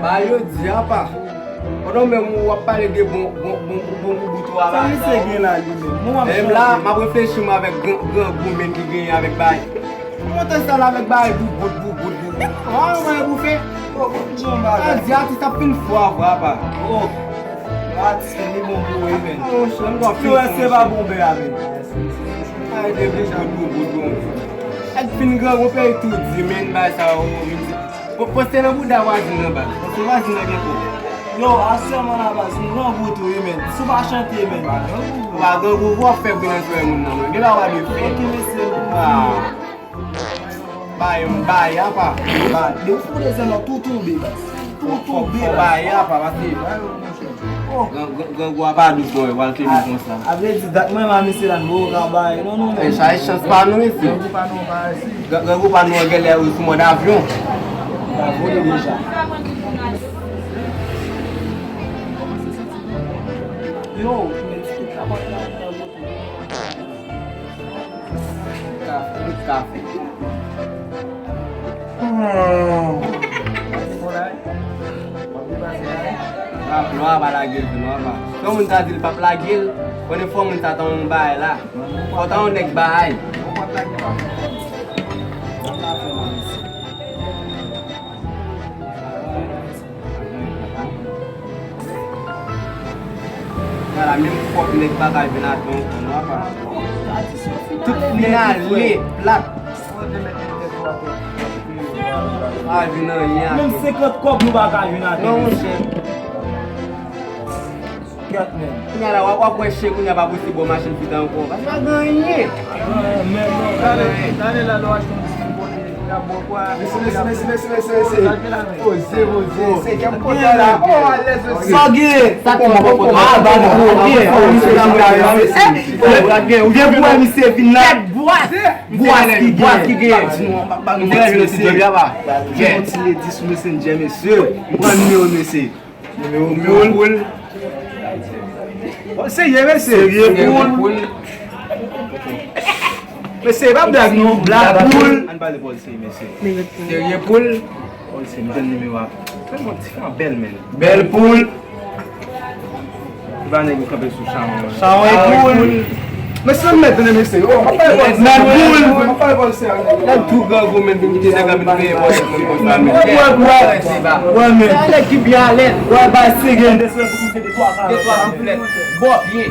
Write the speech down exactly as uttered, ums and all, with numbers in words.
A yo di apa. Pandan menm ou w ap pale de bon, bon, bon, bon bout ou a. Sa misye gen la li menm? Menm la, m ap reflechi m avèk gran, grangou menm ki genyen avèk bay. Ou monte sa la avèk bay boubout, boubout, boubout. Wa, ou mwen boufe. Sa di atis ap fin fou avwa apa. Oh. Atis li bon pou ou, men. Yo wè se pa bon bè a, men. Ay, de boubout, boubout, boubout. Ak fin grangou peyi tou di, men bay sa ou vin di. Po-, poste nan bouda vwazin nan baz. Poste vwazin nan gen po. Yo, asèman la baz, m grangou tou wi, men. Si w pa chante, men. Ou pa grangou, w ap fè bri nan zòrèy moun nan, men. Gen la w ap fè. Ok, mesye. Ah. Bay, m bay, apa. Bay. De ou fou de zèl nan tou tonbe, baz. Tou tonbe, baz. Bay, apa, paske. Oh. Gran-, gran-, grangou a pa dous non, yo pral kenbe konsa. A vle di, dat mwen la, mesye la, nou ka bay. Non, non, non. E sa e chans pa nou, mesye. Grangou pa nou, pa isi. Gran-, grangou pa nou an genlè sou mòd avyon. Bravo, li deja. Yo, men ti tout la pa nan. Kafe, tout kafe. Hmm. Ah, non, a pa lage l tou, non, a pa. Yon moun ta di l p ap lage l, konnen fò moun sa ta yon bagay la. Fò ta yon nèg bagay. Gala, menm kòb nèg pa ka vin atè yon kò non, apa. Tout fin ale plat. Pa vin anyen atè. Menm senkant kòb nou pa ka vin atè. Non, monchè. Kèt, men. Kounye a la, w ap, w ap wè chen kounye a pa posib bò machin fita ankò. Paske pa gen anyen. Men, men, talè, talè la, lè w achte yon ti bonè, y ap bò kwa. Mesye, mesye, mesye, mesye, mesye, mesye. Poze, poze. Mesye, kè m kontan la. Oh, alèz, mesye. Sa w gen? Sa kòman, kòman, kòman? Ah, ba, ba, ok. Ou gen pou wè misye vin la. Bwas ki gen. Bwas ki gen. Ou gen yon ti ledi sou Messenger, mesye. M pran nimewo mesye. Nimewo poul. Poul. Bon, serye, mesye. Serye poul. Mesye, pa blag non. Blag poul. Ann pale Paul, serye, mesye. Serye poul. Paul, serye, m jwenn nimewo a. Fè m yon ti, fè yon bèl, men. Bèl poul. Li pa nèg yo kanpe sou chawony. Chawony poul. Mesye, m mèt vini, mesye. Oh, m ap pale Paul, serye. Mèt poul. M ap pale Paul, serye. Nèg tou grangou menm ki kite nèg ap vin peye Paul, menm konsa, men. Wè, wè, wè, men. Sa nèg ki byen alèz. Wè, bay serye. De twa souflèt. Bò pye.